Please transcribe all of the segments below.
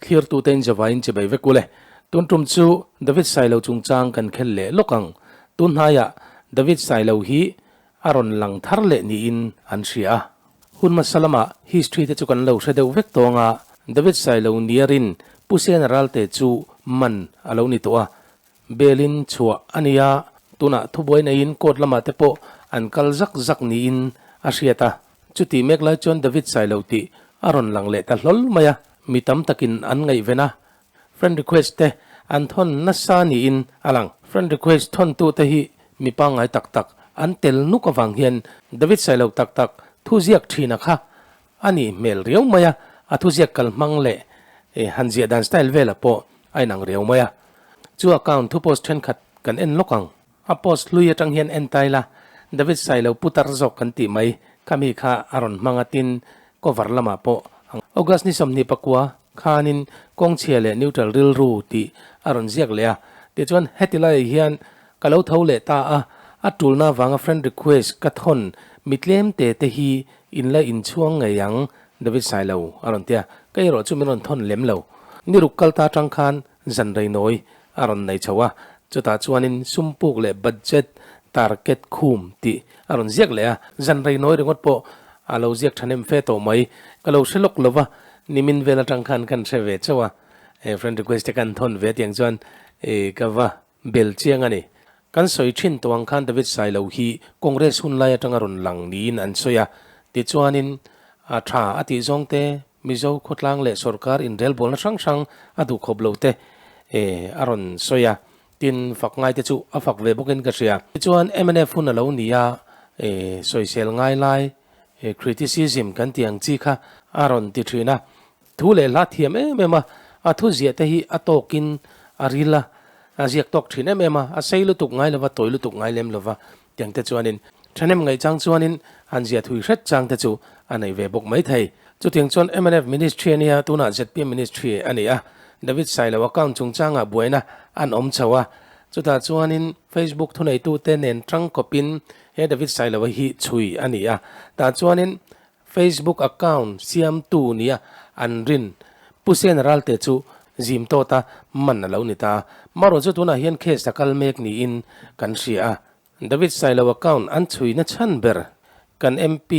Thlirtute in zavaiin chibai vek ule. Tun tum chu David Sailo chungchang kan khel leh lawk ang. Tun hnaiah David Sailo hi a rawn lang thar leh niin an hria a. Hun hmasa lamah history te chu kan lo hre deuh vek tawng a, David Sailo niarin Pu Sena Ralte chu man a lo ni tawh a. Belin chhuah a ni a, tunah thubuai neiin court lamah te pawh an kal zak zak niin a hriat a. Chutih mek lai chuan David Sailo tih a rawn lang leh ta hlawl mai a, mi tam takin an ngaihven a, friend request te an thawn nasa niin a lang. Friend request thawntute hi mi pangngai tak tak an tel nuk avang hian David Sailo tak tak thu ziak thina kha a nih hmel riau mai a, a thuziak kal hmang leh han ziah dan style velah pawh a inang riau mai a. Chu account thu post thenkhat kan en lawk ang. A post hlui atang hian en tai la, David Sailo putar zawk kan tih mai kha mi kha a rawn hmang a tin cover lamah pawh August ni 24 khanin kawngchhia leh neutral rilru tih a rawn ziak leh a. Tichuan heti laiah hian ka lo tho leh ta a, a tulna avanga friend request ka thawn mi tlem te te hi in la inchhuang ngei ang David Sailo a rawn ti a, ka erawh chu min rawn thawn lem lo. Ni ruk kal ta atang khan Zan reinawi a rawn nei chho a, chutah chuanin sum puk leh budget target khum tih a rawn ziak leh a, zan reinawi ringawt pawh a lo ziak thahnem fe tawh mai. Ka lo hre lawk lo va, nimin vel atang khan kan hre ve chauh a, friend request te kan thawn ve tiang chuan ka va bel chiang a ni. Kan sawi thin tawh ang khan David Sailo hi Congress hun lai atanga rawn lang niin an sawi a, tichuanin a tha a tih zawng te Mizo khawtlang leh sorkar inrelbawlna hrang hrang a duh khawp lo te a rawn sawi a, tin fak ngai te chu a fak ve bawkin ka hria. Tichuan mnf hun a lo ni a, sawisel ngai lai criticism kan tih ang chi kha a rawn ti thin a, thu leh hla thiam em em a, a thu ziah te hi a tawkin a ril a, a ziak tawk thin em em a, a sei lutuk ngai lova tawi lutuk ngai lem lova Tiang te chuanin thahnem ngaih chang chuanin han zia thui hret chang te chu a nei ve bawk mai thei. Chutiang chuan mnf Ministry a nia, tunah zpm Ministry a ni a, David Sailo account chungchangah buaina an awm chho a, chutah chuanin Facebook thuneitute nen tangkawpin he David Sailo-a hi chhui a ni a, tah chuanin Facebook account siamtu nia an rin Pu Sena Ralte chu zim tawta man a lo ni ta. Marawh chu tunah hian case a kal mek niin kan hria a. David Sailo account an chhuina chhan ber kan MP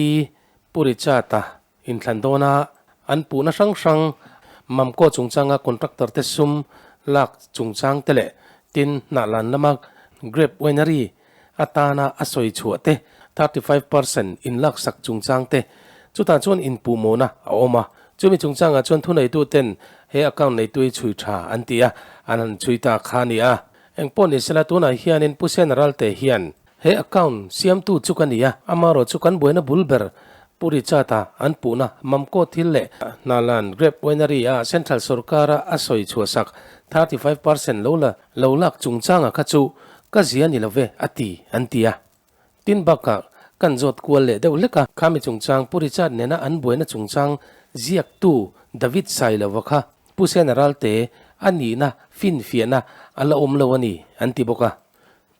Pu Richard-a inthlan dawna an puhna hrang hrang Mamkaw chungchanga contractor te sum lak chungchang te leh tin hnahlan lama Grape Winery atana a sawi chhuah te, 35% inlaksak chungchang te, chutah chuan inpuhmawhna a awm a. Chumi chungchangah chuan thuneituten he account neitui chhui tha an ti a, an han chhui ta kha a ni a. Engpawh ni sela tunah hianin Pu Sena Ralte hian he account siamtu chu ka ni a, amaherawh chu kan buaina bul ber Pu Richard-a an puhna Mamkaw thil leh Hnalan Grape Winery-a Central sorkara a sawi chhuahsak 35% lo la Lo lak chungchanga kha chu ka zia ni lo ve a ti an ti a. Tin bakah kan zawt kual leh deuh hlek a. Khami chungchang Pu Richard nena an buaina chungchang ziaktu David Sailova kha Pu Sena Ralte a nihna finfiahna a la awm lo a ni an ti bawk a.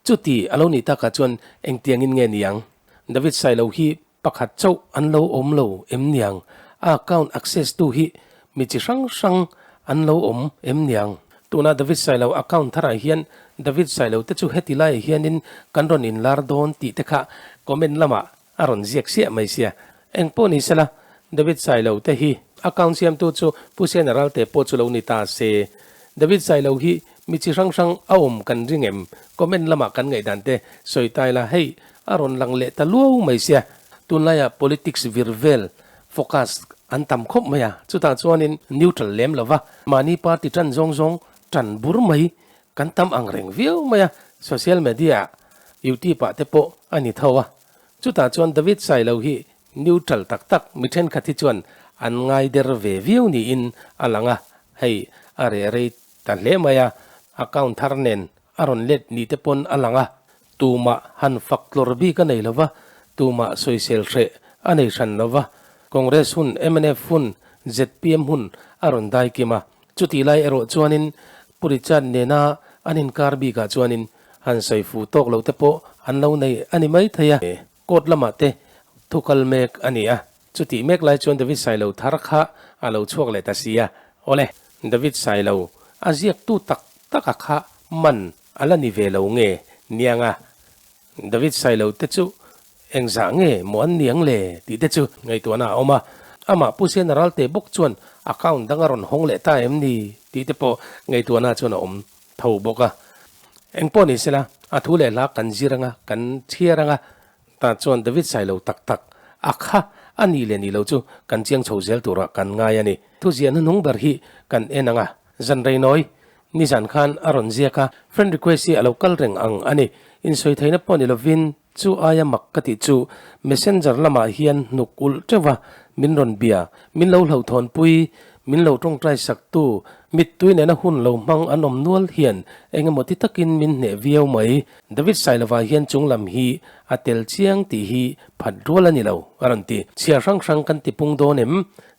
Chuti a lo nih takah chuan engtiangin nge niang? David Sailo hi Pakhat chauh an lo awm lo em niang? A account access tu hi mi chi hrang hrang an lo awm em niang? Tuna David Sailo account tharah hian David Sailo te chu heti laiah hianin kan rawn inlar dawn tih te kha comment lamah a rawn ziak siah mai sia. Engpawh ni sela David Sailo te hi account siamtu chu Pu Sena Ralte pawh chu lo ni ta se. David Sailo hi mi chi hrang hrang a awm kan ring em? Comment lamah kan ngaihdan te sawi ta ila hei A rawn lang leh ta luau mai sia. Tunlaiah politics vir vel focus an tam khawp mai a, chutah chuanin neutral lem lo va, mahni party tan zawng zawng tan bur mai kan tam ang reng viau mai a, social media ah youtube ah te pawh a ni tho a. Chutah chuan David Sailo hi neutral tak tak mi thenkhat hi chuan an ngai der ve viau niin a lang a, hei a reh rei ta hle mai a, account thar nen a rawn let ni te pawn a lang a. Tumah han fak tlawr bik a nei lo va, tumah sawisel hreh a nei hran lo va. Congress hun, mnf hun, zpm hun a rawn dai kim a. Chutih lai erawh chuanin Pu Richard nena an inkar bikah chuanin han sawi fu tawk lo te pawh an lo nei a ni mai thei a. Court lamah te thu kal mek a ni a. Chutih mek lai chuan David Sailo thar kha a lo chhuak leh ta si a. Awle. David Sailo, a ziaktu tak tak a kha man a la ni ve lo nge niang a? David Sailo te chu engzah nge maw an niang le tih te chu ngaihtuahna a awm a. Amah Pu Sena Ralte bawk chuan account dang a rawn hawng leh ta em ni tih te pawh ngaihtuahna chuan a awm tho bawk a. Engpawh ni sela, a thu leh hla kan zir anga, kan chhiar anga, Tah chuan David Sailo tak tak a kha a nih leh nih lo chu kan chiang chho zel turah kan ngai a ni. Thuziah hnuhnung ber hi kan en ang a, zan reinawi nizan khan a rawn ziak a, friend request hi a lo kal reng ang a ni. Insawi theihna pawh ni lovin chu aia mak ka tih chu messenger lamah hian hnuk ulh teuh va min rawn bia, min lo hlauhthawnpui Min lo tawngtai saktu, mittui nena hun lo hmang an awm nual hian engemaw ti takin min hneh viau mai. David Sailova hian chung lam hi a tel chiang tih hi phat rual a ni lo, a rawn ti. Chhiar hrang hrang kan ti pung dawn em?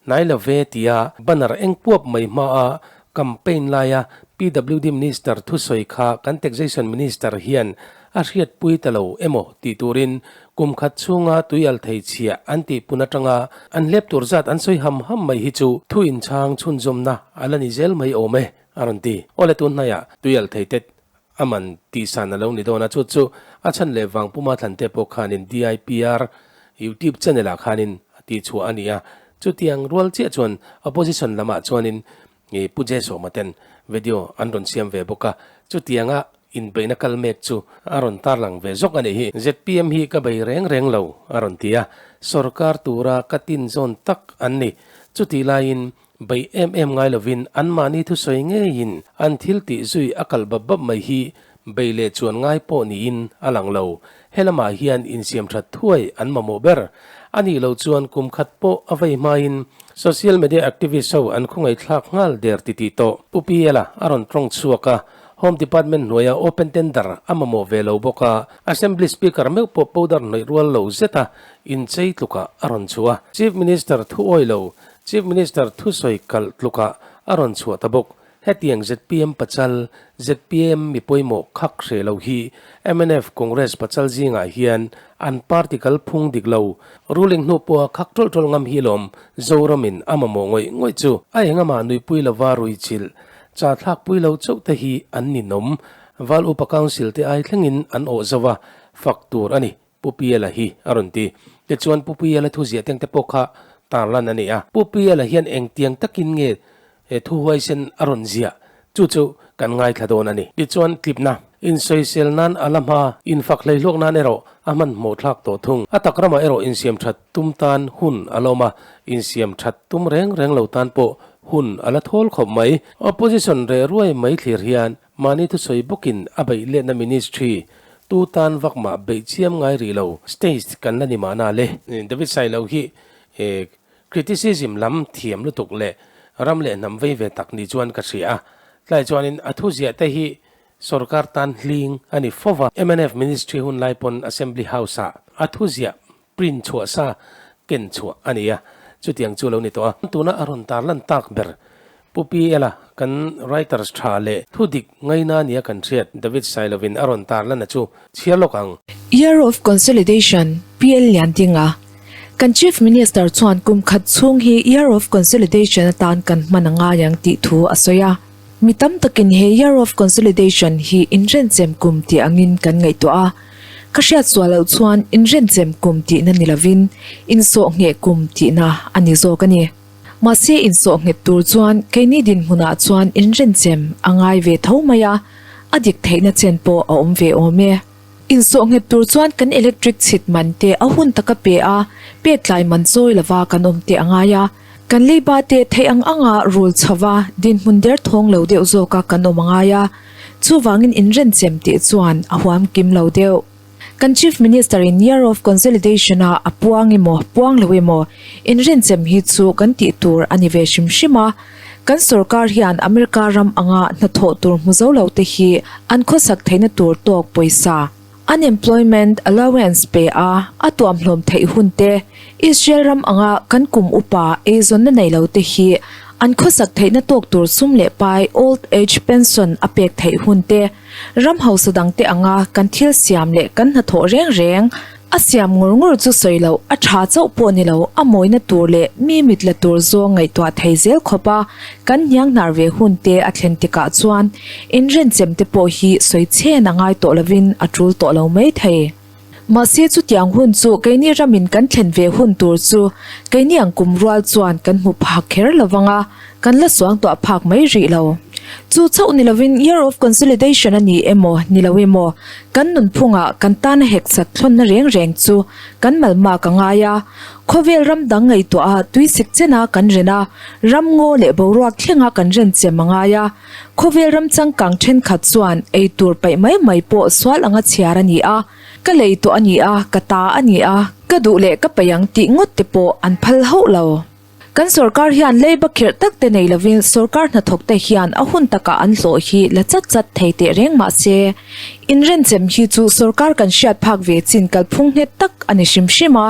Hnai lo ve tia banner eng puap mai hmaa campaign laia PWD Minister thusawi kha kan Taxation Minister hian a hriatpui ta lo emaw tih turin kum khat chhunga tui al thei chhiah an tih pun atanga an hlep tur zat an sawi ham ham mai hi chu thu inchhang chhunzawmna a la ni zel mai awm e, a rawn ti. Awle tun hnaiah tui al thei te a man tihsan a lo ni dawn a, chu chu a chhan leh vang puma thlan te pawh khanin DIPR YouTube channel ah khanin a tihchhuah a ni a, chutiang rual chiah chuan opposition lamah chuanin Nge Pu Jesawma ten video an rawn siam ve bawk a, chutianga inbeihna kal mek chu a rawn tarlang ve zawk a nih hi. Zpm hi ka bei reng reng lo a rawn ti a, sorkar tura ka tin zawn tak an ni. Chutih laiin bei em em ngai lovin anmahni thusawi ngeiin an thil tih zui a kal bap bap mai hi bei leh chuan ngai pawh niin a lang lo. Helamah hian insiam that thuai an mamawh ber. A nih loh chuan kum khat pawh a vei hmain social media activist ho an khawngaihthlak nghal der titih tawh. Pu PL-a a rawn tawng chhuak a, Home Department hnuaia open tender a mamawh ve lo bawk a, Assembly Speaker meuh pawh powder hnawih rual lo zeta inchei tlukah a rawn chhuah a. Chief Minister thu awi lo, Chief Minister thusawi kalh tlukah a rawn chhuah ta bawk. Hetiang zpm pachal, zpm mi pawimawh khak hreh lo hi mnf Congress pachal zingah hian an party kalphung dik lo, ruling hnu pawha khak tawlh tawlh ngam hi lawm Zoramin a mamawh ngawih ngawih chu. A engama nuipui lova ruichilh, cha thlakpui lo chauh te hi an ninawm. Val Upa Council te ai thlengin an awh zo a, fak tur a ni. Pu Piala hi a rawn ti. Tichuan Pu Piala thu ziah teng te pawh kha tarlan a ni a. Pu Piala hian engtiang takin nge he thu huaisen a rawn ziah chu chu kan ngaithla dawn a ni. Tichuan tlipna, insawisel nan a la hma, infak hleihluak nan erawh a hmanhmawh thlak tawh thung. A tak ramah erawh insiam that tum tan hun a la awm a, insiam that tum reng reng lo tan pawh hun a la thawl khawp mai. Opposition reh ruai mai thlir hian Mahni thusawi bawkin a beih letna ministry tu tan vak mah beih chiam ngai rih lo stage kan la ni mahna le. David Sailo hi criticism lam thiam lutuk leh ram leh hnam vei ve tak ni chuan ka hria a, tlai chuanin a thuziah te hi sorkar tan hling a ni fo va. Mnf ministry hun lai pawn Assembly House ah a thuziah print chhuah sa ken chhuah a ni a, chutiang chu lo ni tawh a. Tuna a rawn tarlan tak ber Pu PL-a kan writers tha leh thu dik ngaina nia kan hriat David Sailovin a rawn tarlan a chu chhiar lawk ang. Year of Consolidation, PL Liandinga, Kan Chief Minister chuan kum khat chhung hi Year of Consolidation atan kan hman a ngai ang tih thu a sawi a. Mi tam takin he Year of Consolidation hi inrenchem kum tih angin kan ngaihtuah a. Ka hriat sual loh chuan inrenchem kum tihna ni lovin insawh ngheh kum tihna a ni zawk a ni. Mahse insawh nghet tur chuan keini dinhmunah chuan inrenchem a ngai ve tho mai a, a dik theihna chen pawh a awm ve awm e. Insawh nghet tur chuan kan electric chhit man te a hun taka pe a, pek tlai man chawi lova kan awm te a ngai a. Kan leiba te theih ang anga rul chhova dinhmun derthawng lo deuh zawka kan awm a ngai a, chuvangin inrenchem tih chuan a huam kim lo deuh. Kan Chief Minister in Year of Consolidation a a puang emaw puang lo emaw inrenchem hi chu kan tih tur a ni ve hrim hrim a. Kan sorkar hian America ram anga hnathawh tur hmu zo lo te hi an khawsak theihna tur tawk pawisa, Unemployment Allowance, pe a, a tuamhlawm theih hun te, Israel ram anga kan kum upa eizawnna nei lo te hi an khawsak theihna tawk tur sum leh pai Old Age Pension a pek theih hun te, Ram hausa dangte anga kan thil siam leh kan hnathawh reng reng A siam ngur ngur chu sawi loh, a tha chauh pawh ni lo, a mawina tur leh mi mit la tur zawng ngaihtuah thei zel khawp a, kan hniang hnar ve hun te a thlen tikah chuan inrenchem te pawh hi sawi chhen a ngai tawh lovin a tul tawh lo mai thei. Mahse chutiang hun chu keini ramin kan thlen ve hun tur chu keini ang kum rual chuan kan hmu phak kher lo vang a, kan la suangtuah phak mai rih lo. Chu chauh ni lovin Year of Consolidation a ni emaw ni lo emaw kan nunphungah kan tana hek sat thlawnna reng reng chu kan malmak a ngai a. Khawvel ram dang ngaihtuah a tuisik chena kan ren a, ram ngaw leh boruak thlenga kan ren chem a ngai a. Khawvel ram changkang thenkhat chuan ei tur paih mai mai pawh sual anga chhiar a ni a, ka lei tawh a ni a, ka ta a ni a, ka duh leh ka paih ang tih ngawt te pawh an phal hauh lo. Kan sorkar hian leiba khirh tak te nei lovin sorkar hnathawk te hian a hun takah an hlawh hi la chat chat thei teh reng mah se, inrenchem hi chu sorkar kan hriat phak ve chin kalphung nghet tak a ni hrim hrim a.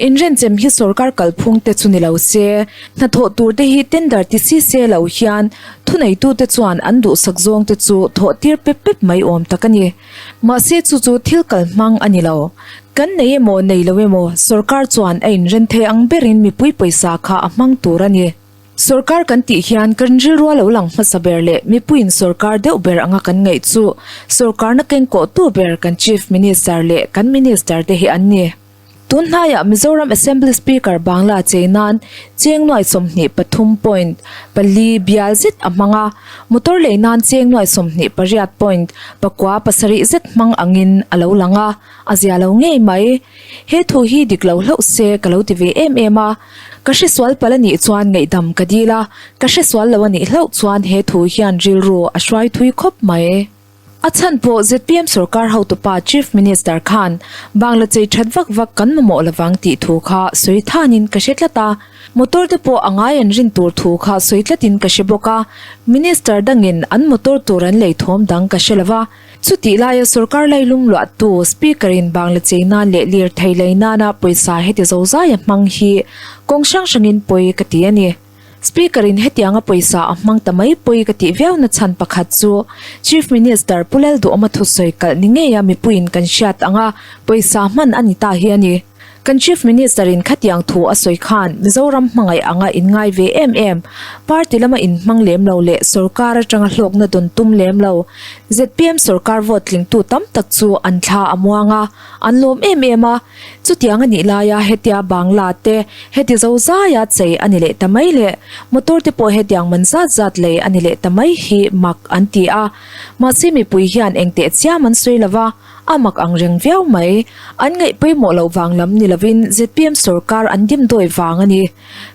Inrenchem hi sorkar kalphung te chu ni lo se, hnathawh tur te hi tender ti si se lo hian thuneitute chuan an duhsak zawng te chu thawh tir pep pep mai awm tak a ni. Mahse chu chu thil kal hmang a ni lo. Kan nei emaw nei lo emaw sorkar chuan a inren thei ang berin mipui pawisa kha a hmang tur a ni. Sorkar kan tih hian kan rilrua lo lang hmasa ber leh mipuiin sorkar deuh ber anga kan ngaih chu sorkarna kengkawhtu ber kan Chief Minister leh kan Minister te hi an ni. Tun hnaiah Mizoram Assembly Speaker Bangla chei nan cheng nuai 23 point pali bial zet a hmang a, motor lei nan cheng nuai 28 point pakua pasarih zet hmang angin a lo lang a, a zia lo ngei mai. He thu hi dik lo hlauh se ka lo ti ve em em a, ka hresual palh a nih chuan ngaihdam ka dil a, ka hresual lo a nih hlauh chuan he thu hian rilru a hruai thui khawp mai. A chhan pawh zpm sorkar hotupa Chief Minister khan Bangla chei that vak vak kan mamawh lovang tih thu kha sawi thanin ka hre tlat a, motor te pawh a ngai an rin tur thu kha sawi tlatin ka hre bawk a, Minister dangin an motor tur an lei thawm dang ka hre lova. Chutih laia sorkar lailum luahtu Speaker in Bangla chei nan leh lirthei lei nana pawisa heti zozaia hmang hi kawng hrang hrangin pawi ka ti a ni. Speaker in hetianga pawisa a hmang ta mai pawi ka tih viau na chhan pakhat chu Chief Minister Pu Lalduhawma thusawi kalh ni ngeia mipuiin kan hriat anga pawisa hman a ni ta hi a ni. Kan Chief Minister in khatiang thu a sawi khan Mizoram hmangaih anga inngai ve em em, party lama inhmang lem lo leh sorkar atanga hlawkna dawn tum lem lo zpm sorkar vote tlingtu tam tak chu an thla a muang a, an lawm em em a. Chutiang a nih laia hetia Bangla te heti zo zaia chei a ni leh ta mai leh motor te pawh hetiang man zat zat lei a ni leh ta mai hi mak an ti a. Mahse mipui hian eng teh chiam an sawi lova, a mak ang reng viau mai. An ngaih pawimawh loh vang lam ni lovin zpm sorkar an dimdawi vang a ni.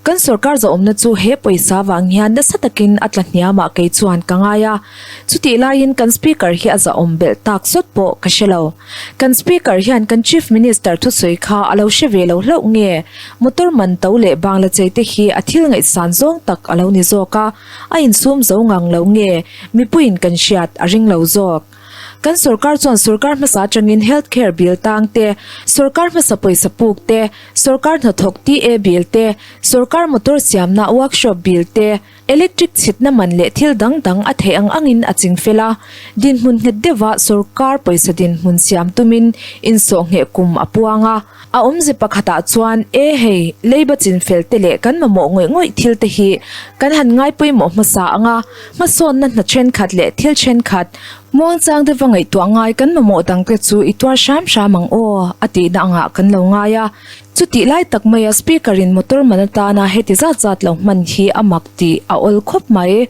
Kan sorkar zawhawmna chu he pawisa vang hian nasa takin a tla hniamah kei chuan ka ngai a. Chutih laiin kan Speaker hi a zahawm belh tak zawt pawh ka hre lo. Kan Speaker hian kan Chief Minister thusawi kha a lo hre ve lo hlauh nge? Motor man to leh Bangla chei te hi a thil ngaihsan zawng tak a lo ni zawk a, a insum zo ngang lo nge mipuiin kan hriat a ring lo zawk. Kan sorkar chuan sorkar hmasa atangin Health Care Bill tang te, sorkar hmasa pawisa puk te, sorkar hnathawk TA Bill te, sorkar motor siamna workshop bill te, electric chhitna man leh thil dang dang a theih ang angin a ching fel a. Dinhmun nghet deuha sorkar pawisa dinhmun siam tumin insawhngheh kum a puang a. A awmze pakhatah chuan, E hei, leiba chinfel te leh kan mamawh ngawih ngawih thil te hi kan han ngai pawimawh hmasa ang a, hmasawnna hna thenkhat leh thil thenkhat, muangchang deuha ngaihtuah ngai kan mamawh dangte chu i tuar hram hram ang aw, a tihna angah kan lo ngai a. Chutih lai tak maia Speaker in motor man atana heti zat zat lo hman hi a mak tih a awl khawp mai.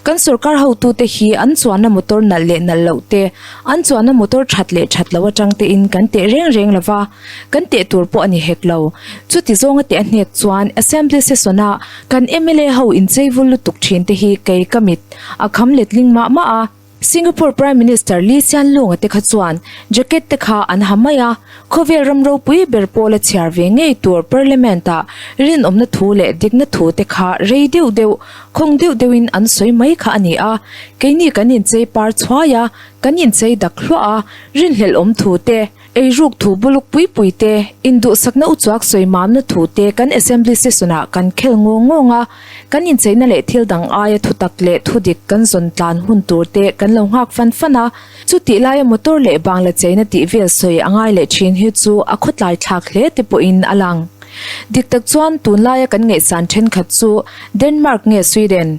Kan sorkar hotute hi an chuanna motor nalh leh nalh loh te, an chuanna motor that leh that loh atang tein kan teh reng reng lo va, kan teh tur pawh a ni hek lo. Chuti zawnga teh a hnek chuan Assembly session-a kan mla ho inchei vul lutuk thin te hi kei ka mit a kham letling mah mah a. Singapore Prime Minister Lee Hsien Loong-a te kha chuan jacket te kha an ha mai a, khawvel ram ropui ber pawla chhiar ve ngei tur Parliament-ah rinawmna thu leh dikna thu te kha rei deuh deuh, khawng deuh deuhin an sawi mai kha a ni a. Keini kan inchei par chhuai a, kan inchei dak hluah a, rinhlelhawm thu te. Eiruk thu buluk pui pui te, induhsakna uchuak sawi mamna thu te kan Assembly session ah kan khel ngawng ngawng a, kan incheina leh thil dang aia thutak leh thudik kan zawn tlan hun tur te kan lo nghak fan fan a, chutih laia motor leh bangla cheina tih vel sawi a ngai leh thin hi chu a khawtlai thlak hle te pawhin a lang. Dik tak chuan tunlaia kan ngaihsan thenkhat chu Denmark nge Sweden?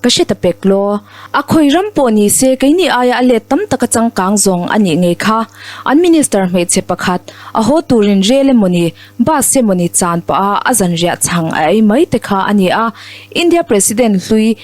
Ka hre ta pek law. A khawi ram pawh ni se keini aia a let tam taka changkang zawng a nih ngei kha. An minister hmeichhe pakhat, a haw turin rel emawni, bus emawni chan pah a a zanriah chhang a ei mai te kha a ni a. India President hlui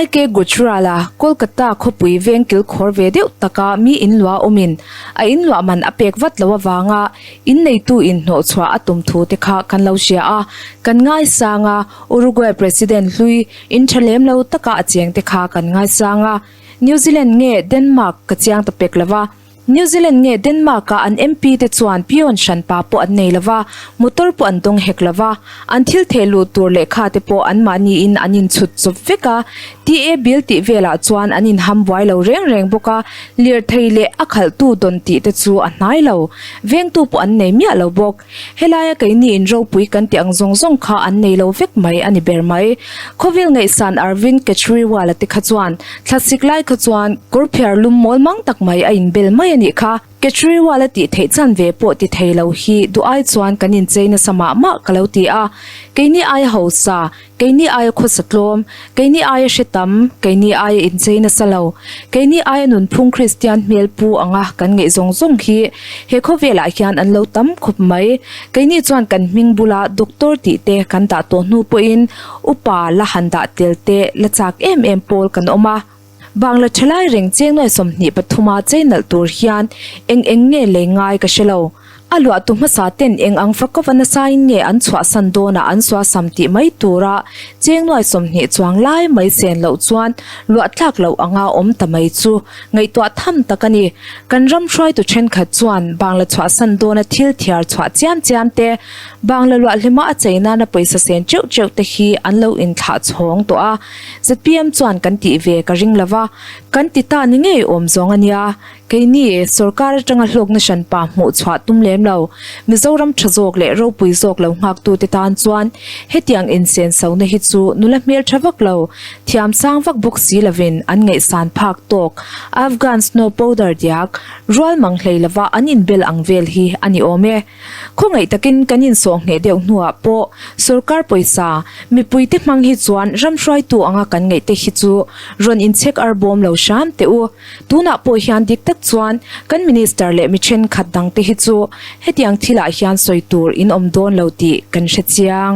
IK Gujral-a Kolkata khawpui veng kilkhawr ve deuh taka mi inluah awmin a inluah man a pek vat lo avanga inneitu inhnawhchhuah a tum thu te kha kan lo hria a, kan ngaisang a, Uruguay President hlui In tha lem lo taka a cheng te kha kan ngaisang a, New Zealand nge Denmark ka chiang ta pek lova. New Zealand nge Denmark a an MP te chuan peon hran pa pawh an nei lova, motor pawh an dawng hek lova, an thil theh luh tur lehkha te pawh an mahni in an in chhut chawp vek a, TA bill tih velah chuan an in ham buai lo reng reng bawk a, lirthei leh a khalhtu dawn tih te chu a hnai lo, vengtu pawh an nei miah lo bawk. Helaia keini in ropui kan tih ang zawng zawng kha an nei lo vek mai a ni ber mai. Khawvel ngaihsan Arvind Kejriwal-a te kha chuan thlasik lai kha chuan kawr phiar lum mawl mang tak mai a inbel mai a nih kha. Kejriwal-a tih theih chan ve pawh ti thei lo hi duh ai chuan kan inchei nasa mah mah ka lo ti a. Keini aia hausa Keini aia khawsa tlawm, keini aia hre tam, keini aia inchei nasa lo, keini aia nunphung Kristian hmel pu anga kan ngeih zawng zawng hi he khawvelah hian an lo tam khawp mai. Keini chuan kan hming bula Doctor tih te kan dah tawh hnu pawhin upa la han dah tel te la chak em em pawl kan awm a. Bangla thalai reng cheng nuai 23 a chei nalh tur hian eng eng nge lei ngai ka hre lo. A luahtu hmasa ten eng ang fakawva nasain nge an chhuahsan dawnah an suasam tih mai tura cheng nuai 20 chuang lai mai sen loh chuan luah tlak loh anga awm ta mai chu ngaihtuah tham tak a ni. Kan ram hruaitu thenkhat chuan Bangla chhuahsan dawna thil thiar chhuah chiam chiam te, Bangla luah hlima a chei nana pawisa sen teuh teuh te hi an lo inthlah chhawng tawh a. Zpm chuan kan tih ve ka ring lova, kan ti ta ni ngei awm zawng a nia. Keini, sorkar atanga hlawkna hranpa hmuh chhuah tum lem lo, Mizoram tha zawk leh ropui zawk lo nghaktute tan chuan hetiang insenso-na hi chu nula hmel tha vak lo, thiam sang vak bawk si lovin an ngaihsan phak tawk Afghan snow powder diak, rual mang hlei lova an inbel ang vel hi a ni awm e. Khawngaih takin kan insawh ngheh deuh hnuah pawh sorkar pawisa mipuite hmang hi chuan ram hruaitu anga kan ngaihte hi chu rawn inchhek ar bawm lo hram teh u. Tunah pawh hian dik tak chuan kan minister leh mi thenkhat dangte hi chu hetiang thilah hian sawi tur in awm dawn lo tih kan hre chiang.